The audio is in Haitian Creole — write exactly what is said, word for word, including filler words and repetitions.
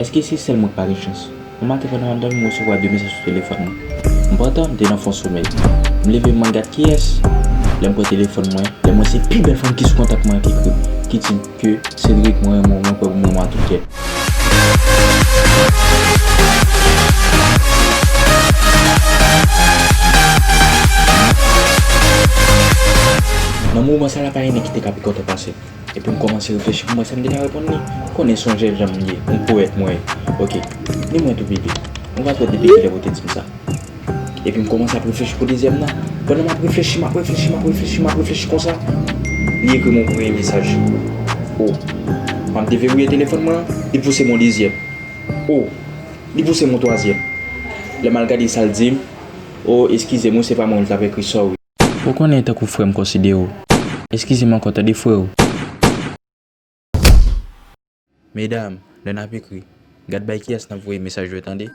Èske se sèl mwen k pa gen chans? Yon maten pandan m ap dòmi, m resevwa de mesaj sou telefòn mwen. M pantan, m te nan fon somèy. M leve, m al gad kiyès. Lè m pran telefòn mwen, lè m wè se pi bèl fanm ki sou kontak mwen an ki ekri, ki di m ke Cédric, mwen renmen w, mwen prè pou m renmen w a tout kè. Nan moman sa la, pa gen nèg ki te ka pi kontan pase. Epi m kòmanse reflechi pou m wè sa m te ka reponn li. Ou konnen se yon jènjan m ye, yon powèt mwen ye. Oke, ni mwen tou bebe. Ou pa twò depi kilè ou te di m sa. Epi m kòmanse ap reflechi pou dezyèm nan. Pandan m ap reflechi, m ap reflechi, m ap reflechi, m ap reflechi konsa, li ekri m yon premye mesaj. O, m ap devewouye telefòn mwen an, li pouse m yon dezyèm. O, li pouse m yon twazyèm. Lè m al gade sa l di m, o, eskize m wi, se pa mwen, m t ap ekri sorry. Ou konnen tankou frè m konsidere w. Eskize m ankò tande freo. Medam, lè n ap ekri, gad bay kiyès n ap voye mesaj yo tande.